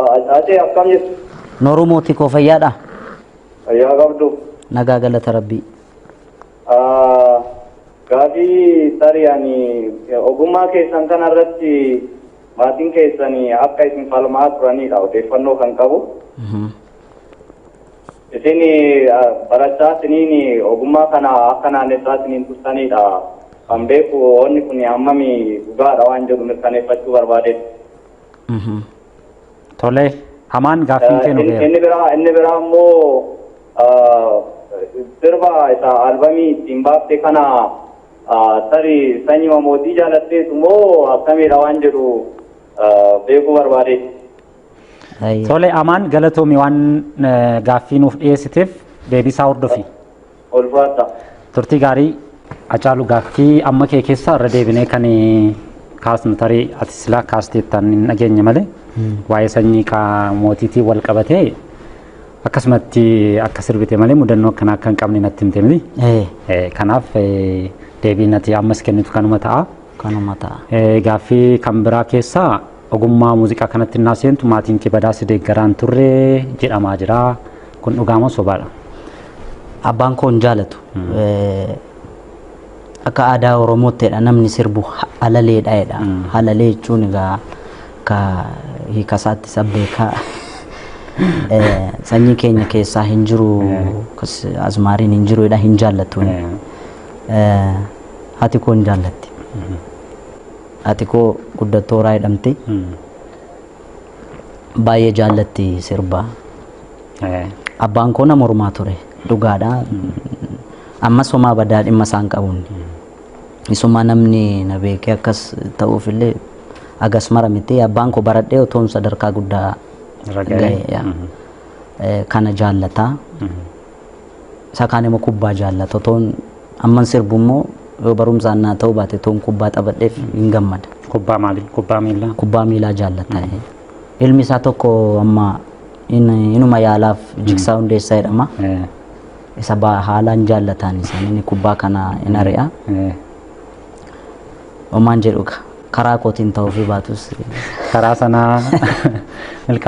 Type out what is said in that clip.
Ate akkam jirtu? Nooruu mootii koo fayyaadha? Fayyaa qabdu. Nagaa galata rabbii. Gaafii tarii ani ogummaa keessan kana irratti maatiin keessan akka isin falmaa turanidha odeeffannoo kan qabu. Isin barachaa isiniin ogummaa kana akka naannessaa isiniin turtanidha kan beeku wanni kun hammami dhugaadha waan jedhu mirkaneeffachuu barbaadeetu. Tole, hamaan gaaffiin kee nu ga'eera. Inni biraa immoo sirba isa albamii ittiin baafte kana tarii sanyii mootii jaalatteetu moo akkamiidha waan jedhu beekuu barbaadeetu. Tole, amaan galatoomi waan gaaffii nuuf dhiyeessiteef deebisaa hordofi. Ulfaata. Turtii gaarii Hacaaluu, gaaffii amma kee keessaa irra deebinee kan kaasnu tarii ati silaa kaasteettaan hin dhageenye malee waa'ee sanyii mootiitiin wal qabatee akkasumatti akka sirbite malee mudannoo akkanaa akka hin qabne natti himte miti. Kanaaf deebiin ati ammas kennitu kanuma ta'a. Kanuma ta'a. Gaaffii kan biraa keessaa ogummaa muuziqaa kanatti innaa seentu maatiin kee badaa si deeggaraan turre jedhamaa jira. Kun dhugaa moo sobaadha? Abbaan koo hin jaalatu. Akka aadaa Oromoottidha namni sirbu halaleedha jedha. Halalee jechuun egaa akka hiika isaatti sabbeekaa. Sanyii keenya keessaa hin jiru, azmaariin hin jiru jedha, hin jaallatu. Haati koo hin jaallatti. Haati koo Guddattooraa jedhamti. Baay'ee jaallatti sirba. Abbaan koo nama mormaa ture dhugaadha. Ammas homaa badaa dhimma isaan qabuun. Isuma namni na beekee akkas ta'uuf illee agas mara miti. Abbaan koo baradhee otoon sadarkaa guddaa ga'e kana jaallataa. Isa kaan immoo kubbaa jaallata. Otoon amman sirbu immoo yoo barumsaan naa ta'uu baate otoon kubbaa taphadheef hin gammada. Kubbaa maali? Kubbaa miillaa? Kubbaa miilaa jaallata. Ilmi isaa tokko amma inuma yaalaaf Jigsaa Hundeessaa jedhama. Isa haalaan jaallataan isaan inni kubbaa kana hin ari'a. Homaan jedhu karaa kootiin ta'uufii baatus. Karaa sanaa milkaa'ina.